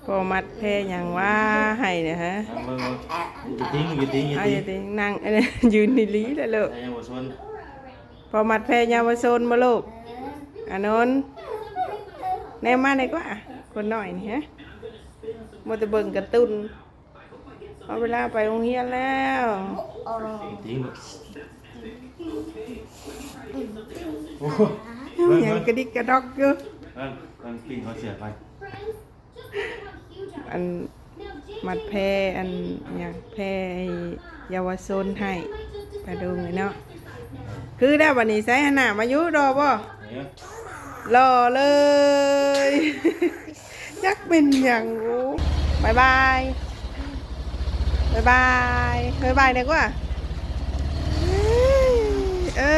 ພໍ່ມັດແພຫຍັງວ່າໃຫ້ນະຮະ? ເບິ່ງໆ ຢ່າຕິງ ຢ່າຕິງ ຢ່າຕິງ ອ່າ ຢ່າຕິງ ນັ່ງ ເອີ ຢືນດີໆ ແຫຼະລູກ. ໃສ່ເຍົາວະຊົນ ພໍ່ມັດແພເຍົາວະຊົນບໍ່ລູກ? ອານົນ ແນມມາໄດ້ກວ່າ ຄົນນ້ອຍນີ້ຮະ ມັວແຕ່ເບິ່ງກາຕູນ. ເອົາເວລາໄປໂຮງຮຽນແລ້ວ. ຕິງ ໂອ້ ຫຍັງກະດິກກະດັອກຢູ່. ເອີ ເບິ່ງ ເບິ່ງ ປີ້ງເອົາເສື້ອໄປ. ອັນມັດແພ ອັນຫຍັງ ແພເຍົາວະຊົນໃຫ້ປາດຸງເນາະ. ຄືແລ້ວບັດນີ້ ໃສຫັ້ນນະ ມາຢູ່ ຫຼໍ່ບໍ່? ເອີ ຫຼໍ່ເລີຍ. ຈັກເປັນຫຍັງ. ໂອ້ ບາຍບາຍ ບາຍບາຍ ບາຍບາຍໄດ້ກວ່າ. ເອີ